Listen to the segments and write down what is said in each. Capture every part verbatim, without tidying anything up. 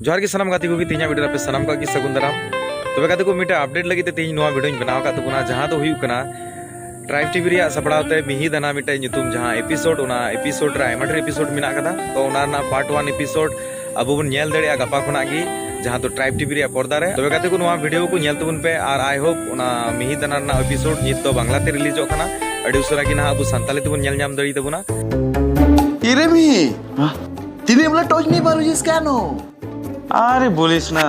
ᱡᱚᱦᱟᱨ ᱜᱮ ᱥᱟᱱᱟᱢ ᱜᱟᱛᱮ ᱠᱚᱜᱮ, ᱛᱮᱦᱮᱧᱟᱜ ᱵᱷᱤᱰᱤᱭᱳ ᱨᱮ ᱟᱯᱮ ᱥᱟᱱᱟᱢ ᱠᱚᱣᱟᱜ ᱜᱮ ᱥᱟᱹᱜᱩᱱ ᱫᱟᱨᱟᱢ᱾ ᱛᱚᱵᱮ ᱜᱟᱛᱮ ᱠᱚ, ᱢᱤᱫᱴᱮᱡ ᱟᱯᱰᱮᱴ ᱞᱟᱹᱜᱤᱫ ᱛᱮ ᱛᱮᱦᱮᱧ ᱱᱚᱣᱟ ᱵᱷᱤᱰᱤᱭᱳᱧ ᱵᱮᱱᱟᱣ ᱟᱠᱟᱫ ᱛᱟᱵᱚᱱᱟ, ᱡᱟᱦᱟᱸ ᱫᱚ ᱦᱩᱭᱩᱜ ᱠᱟᱱᱟ ᱴᱨᱟᱭᱤᱵᱽ ᱴᱤᱵᱷᱤ ᱨᱮᱭᱟᱜ ᱥᱟᱯᱲᱟᱣ ᱛᱮ ᱢᱤᱦᱤ ᱫᱟᱱᱟ ᱢᱤᱫᱴᱮᱡ ᱧᱩᱛᱩᱢ ᱡᱟᱦᱟᱸ ᱮᱯᱤᱥᱳᱰ, ᱚᱱᱟ ᱮᱯᱤᱥᱳᱰ ᱨᱮ ᱟᱭᱢᱟ ᱰᱷᱮᱨ ᱮᱯᱤᱥᱳᱰ ᱢᱮᱱᱟᱜ ᱟᱠᱟᱫᱟ᱾ ᱛᱚ ᱚᱱᱟ ᱨᱮᱱᱟᱜ ᱯᱟᱨᱴ ᱚᱣᱟᱱ ᱮᱯᱤᱥᱳᱰ ᱟᱵᱚ ᱵᱚᱱ ᱧᱮᱞ ᱫᱟᱲᱮᱭᱟᱜᱼᱟ ᱜᱟᱯᱟ ᱠᱷᱚᱱᱟᱜ ᱜᱮ, ᱡᱟᱦᱟᱸ ᱫᱚ ᱴᱨᱟᱭᱤᱵᱽ ᱴᱤᱵᱷᱤ ᱨᱮᱭᱟᱜ ᱯᱚᱨᱫᱟ ᱨᱮ᱾ ᱛᱚᱵᱮ ᱜᱟᱛᱮ ᱠᱚ, ᱱᱚᱣᱟ ᱵᱷᱤᱰᱤᱭᱳ ᱠᱚ ᱧᱮᱞ ᱛᱟᱵᱚᱱ ᱯᱮ, ᱟᱨ ᱟᱭ ᱦᱳᱯ ᱚᱱᱟ ᱢᱤᱦᱤ ᱫᱟᱱᱟ ᱨᱮᱱᱟᱜ ᱮᱯᱤᱥᱳᱰ ᱱᱤᱛ ᱫᱚ ᱵᱟᱝᱞᱟ ᱛᱮ ᱨᱤᱞᱤᱡᱚᱜ ᱠᱟᱱᱟ, ᱟᱹᱰᱤ ᱩᱥᱟᱹᱨᱟ ᱜᱮ ᱱᱟᱦᱟᱜ ᱟᱵᱚ ᱥᱟᱱᱛᱟᱞᱤ ᱛᱮᱵᱚᱱ ᱧᱮᱞ ᱧᱟᱢ ᱫᱟᱲᱮ ᱛᱟᱵᱚᱱᱟ᱾ এরে মিহি, হ্যাঁ? তিনি বলে টর্চ নিয়ে বার হয়েছিস কেন? আরে বলিস না,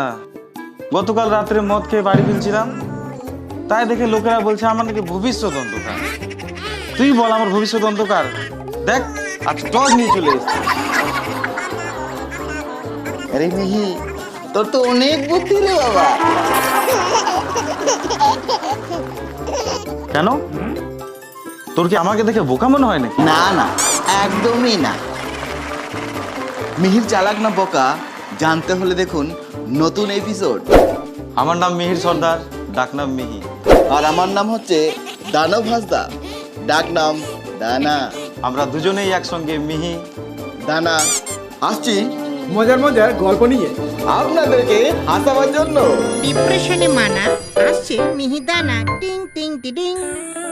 গতকাল রাত্রে মদ খেয়ে বাড়ি ফিরছিলাম, তাই দেখে লোকেরা বলছে আমার নাকি ভবিষ্যৎ অন্ধকার। তুই বল, আমার ভবিষ্যৎ অন্ধকার? দেখ, আজ টর্চ নিয়ে চলে এসেছি। আরে মিহি, তোর তো অনেক বুদ্ধি রে বাবা। কেন? তোর কি আমাকে দেখে বোকা মনে হয় নাকি? না, না, একদমই না। মিহির চালাক না বোকা জানতে হলে দেখুন নতুন এপিসোড। আমার নাম মিহির সর্দার, ডাকনাম মিহি। আর আমার নাম হচ্ছে দানব হাঁসদা, ডাকনাম দানা। আমরা দুজনেই একসঙ্গে মিহি। দানা আসছি মজার মজার গল্প নিয়ে আপনাদেরকে হাসাবার জন্য। ডিপ্রেশনে মানা আসছে মিহিদানা টিং টিং টিডিং।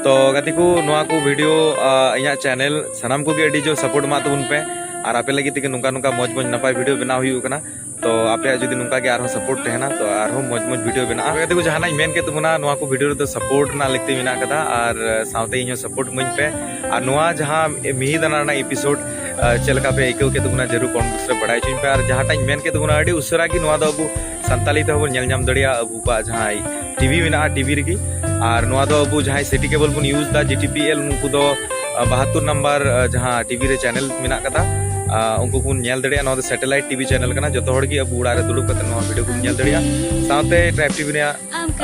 ᱛᱚ ᱜᱟᱛᱮ ᱠᱚ, ᱱᱚᱣᱟ ᱠᱚ ᱵᱷᱤᱰᱤᱭᱳ, ᱟ, ᱤᱧᱟᱹᱜ ᱪᱮᱱᱮᱞ ᱥᱟᱱᱟᱢ ᱠᱚᱜᱮ ᱟᱹᱰᱤ ᱡᱳᱨ ᱥᱟᱯᱳᱨᱴ ᱮᱢᱟᱜ ᱛᱟᱵᱚᱱ ᱯᱮ, ᱟᱨ ᱟᱯᱮ ᱞᱟᱹᱜᱤᱫ ᱛᱮᱜᱮ ᱱᱚᱝᱠᱟ ᱱᱚᱝᱠᱟ ᱢᱚᱡᱽ ᱢᱚᱡᱽ ᱱᱟᱯᱟᱭ ᱵᱷᱤᱰᱤᱭᱳ ᱵᱮᱱᱟᱣ ᱦᱩᱭᱩᱜ ᱠᱟᱱᱟ᱾ ᱛᱚ ᱟᱯᱮᱭᱟᱜ ᱡᱩᱫᱤ ᱱᱚᱝᱠᱟ ᱜᱮ ᱟᱨᱦᱚᱸ ᱥᱟᱯᱳᱨᱴ ᱛᱟᱦᱮᱱᱟ, ᱛᱚ ᱟᱨᱦᱚᱸ ᱢᱚᱡᱽ ᱢᱚᱡᱽ ᱵᱷᱤᱰᱤᱭᱳ ᱵᱮᱱᱟᱜᱼᱟ᱾ ᱛᱚᱵᱮ ᱜᱟᱛᱮ ᱠᱚ, ᱡᱟᱦᱟᱱᱟᱜ ᱤᱧ ᱢᱮᱱ ᱠᱮᱫ ᱛᱟᱵᱚᱱᱟ, ᱱᱚᱣᱟ ᱠᱚ ᱵᱷᱤᱰᱤᱭᱳ ᱨᱮᱫᱚ ᱥᱟᱯᱳᱨᱴ ᱨᱮᱱᱟᱜ ᱞᱟᱹᱠᱛᱤ ᱢᱮᱱᱟᱜ ᱟᱠᱟᱫᱟ, ᱟᱨ ᱥᱟᱶᱛᱮ ᱤᱧ ᱦᱚᱸ ᱥᱟᱯᱳᱨᱴ ᱤᱢᱟᱹᱧ ᱯᱮ᱾ ᱟᱨ ᱱᱚᱣᱟ ᱡᱟᱦᱟᱸ ᱢᱤᱦᱤ ᱫᱟᱱᱟ ᱨᱮᱱᱟᱜ ᱮᱯᱤᱥᱳᱰ, ᱟ, ᱪᱮᱫ ᱞᱮᱠᱟ ᱯᱮ ᱟᱹᱭᱠᱟᱹᱣ ᱠᱮᱫ ᱛᱟᱵᱚᱱᱟ, ᱡᱟᱹᱨᱩᱲ ᱠᱚᱢᱮᱱᱴ ᱵᱚᱠᱥ ᱨᱮ ᱵᱟᱲᱟᱭ ᱦᱚᱪᱚᱧ ᱯᱮ᱾ ᱟᱨ ᱡᱟᱦᱟᱸᱴᱟᱜ ᱤᱧ ᱢᱮᱱ ᱠᱮᱫ ᱛᱟᱵᱚᱱᱟ, ᱟᱹᱰᱤ ᱩᱥᱟᱹᱨᱟ ᱜᱮ ᱱᱚᱣᱟ ᱫᱚ ᱟᱵᱚ ᱥᱟᱱᱛᱟᱞᱤ ᱛᱮᱦᱚᱸ ᱵᱚᱱ ᱧᱮᱞ ᱧᱟᱢ ᱫᱟᱲᱮᱭᱟᱜᱼᱟ ᱟᱵᱚ ᱠᱚᱣᱟᱜ ᱡᱟᱦᱟᱸ ᱴᱤᱵᱷᱤ ᱢᱮᱱᱟᱜᱼᱟ, ᱴᱤᱵᱷᱤ ᱨᱮᱜᱮ᱾ ᱟᱨ ᱱᱚᱣᱟ ᱫᱚ ᱟᱵᱚ ᱡᱟᱦᱟᱸᱭ ᱥᱤᱴᱤ ᱠᱮᱵᱚᱞ ᱵᱚᱱ ᱤᱭᱩᱡᱽ ᱮᱫᱟ, ᱡᱤ ᱴᱤ ᱯᱤ ᱮᱞ, ᱩᱱᱠᱩ ᱫᱚ, ᱟ, ᱵᱟᱦᱟᱛᱛᱳᱨ ᱱᱟᱢᱵᱟᱨ, ᱟ, ᱡᱟᱦᱟᱸ ᱴᱤᱵᱷᱤ ᱨᱮ ᱪᱮᱱᱮᱞ ᱢᱮᱱᱟᱜ ᱠᱟᱫᱟ, ᱟ, ᱩᱱᱠᱩ ᱠᱚ ᱵᱚᱱ ᱧᱮᱞ ᱫᱟᱲᱮᱭᱟᱜᱼᱟ᱾ ᱱᱚᱣᱟ ᱫᱚ ᱥᱮᱴᱮᱞᱟᱭᱤᱴ ᱴᱤᱵᱷᱤ ᱪᱮᱱᱮᱞ ᱠᱟᱱᱟ, ᱡᱚᱛᱚ ᱦᱚᱲ ᱜᱮ ᱟᱵᱚ ᱚᱲᱟᱜ ᱨᱮ ᱫᱩᱲᱩᱵ ᱠᱟᱛᱮ ᱱᱚᱣᱟ ᱵᱷᱤᱰᱤᱭᱳ ᱠᱚ ᱧᱮᱞ ᱫᱟᱲᱮᱭᱟᱜᱼᱟ᱾ ᱥᱟᱶᱛᱮ ᱴᱨᱟᱭᱤᱵᱽ ᱴᱤᱵᱷᱤ ᱨᱮᱭᱟᱜ,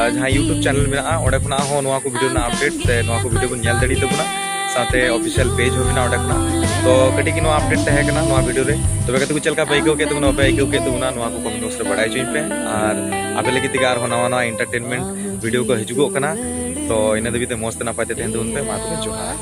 ᱟ, ᱡᱟᱦᱟᱸ ᱭᱩᱴᱩᱵᱽ ᱪᱮᱱᱮᱞ ᱢᱮᱱᱟᱜᱼᱟ, ᱚᱸᱰᱮ ᱠᱷᱚᱱᱟᱜ ᱦᱚᱸ ᱱᱚᱣᱟ ᱠᱚ ᱵᱷᱤᱰᱤᱭᱳ ᱨᱮᱱᱟᱜ ᱟᱯᱰᱮᱴ ᱥᱮ ᱱᱚᱣᱟ ᱠᱚ ᱵᱷᱤᱰᱤᱭᱳ ᱵᱚᱱ ᱧᱮᱞ ᱫᱟᱲᱮ ᱛᱟᱵᱚᱱᱟ᱾ ᱥᱟᱶᱛᱮ ᱚᱯᱷᱤᱥᱤᱭᱟᱞ ᱯᱮᱡᱽ ᱦᱚᱸ ᱢᱮᱱᱟᱜᱼᱟ ᱚᱸᱰᱮ ᱠᱷᱚᱱᱟᱜ᱾ ᱛᱚ ᱠᱟᱹᱴᱤᱡ ᱜᱮ ᱱᱚᱣᱟ ᱟᱯᱰᱮᱴ ᱛᱟᱦᱮᱸ ᱠᱟᱱᱟ ᱱᱚᱣᱟ ᱵᱷᱤᱰᱤᱭᱳ ᱨᱮ᱾ ᱛᱚᱵᱮ ᱜᱟᱛᱮ ᱠᱚ, ᱪᱮᱫ ᱞᱮᱠᱟ ᱯᱮ ᱟᱹᱭᱠᱟᱹᱣ ᱠᱮᱫ ᱛᱟᱵᱚᱱᱟ, ᱵᱟᱯᱮ ᱟᱹᱭᱠᱟᱹᱣ ᱠᱮᱫ ᱛᱟᱵᱚᱱᱟ, ᱱᱚᱣᱟ ᱠᱚ ᱠᱚᱢᱮᱱᱴ ᱵᱚᱠᱥ ᱨᱮ ᱵᱟᱲᱟᱭ ᱦᱚᱪᱚᱧ ᱯᱮ᱾ ᱟᱨ ᱟᱯᱮ ᱞᱟᱹᱜᱤᱫ ᱛᱮᱜᱮ ᱟᱨᱦᱚᱸ ᱱᱟᱣᱟ ᱱᱟᱣᱟ ᱮᱱᱴᱟᱨᱴᱮᱱᱢᱮᱱᱴ ᱵᱷᱤᱰᱤᱭᱳ ᱠᱚ ᱦᱤᱡᱩᱜᱚᱜ ᱠᱟᱱᱟ᱾ ᱛᱚ ᱤᱱᱟᱹ ᱫᱷᱟᱹᱵᱤᱡ ᱛᱮ ᱢᱚᱡᱽ ᱛᱮ ᱱᱟᱯᱟᱭ ᱛᱮ ᱛᱟᱦᱮᱱ ᱛᱟᱵᱚᱱ ᱯᱮ᱾ ᱢᱟ ᱛᱚᱵᱮ ᱡᱚᱦᱟᱨ᱾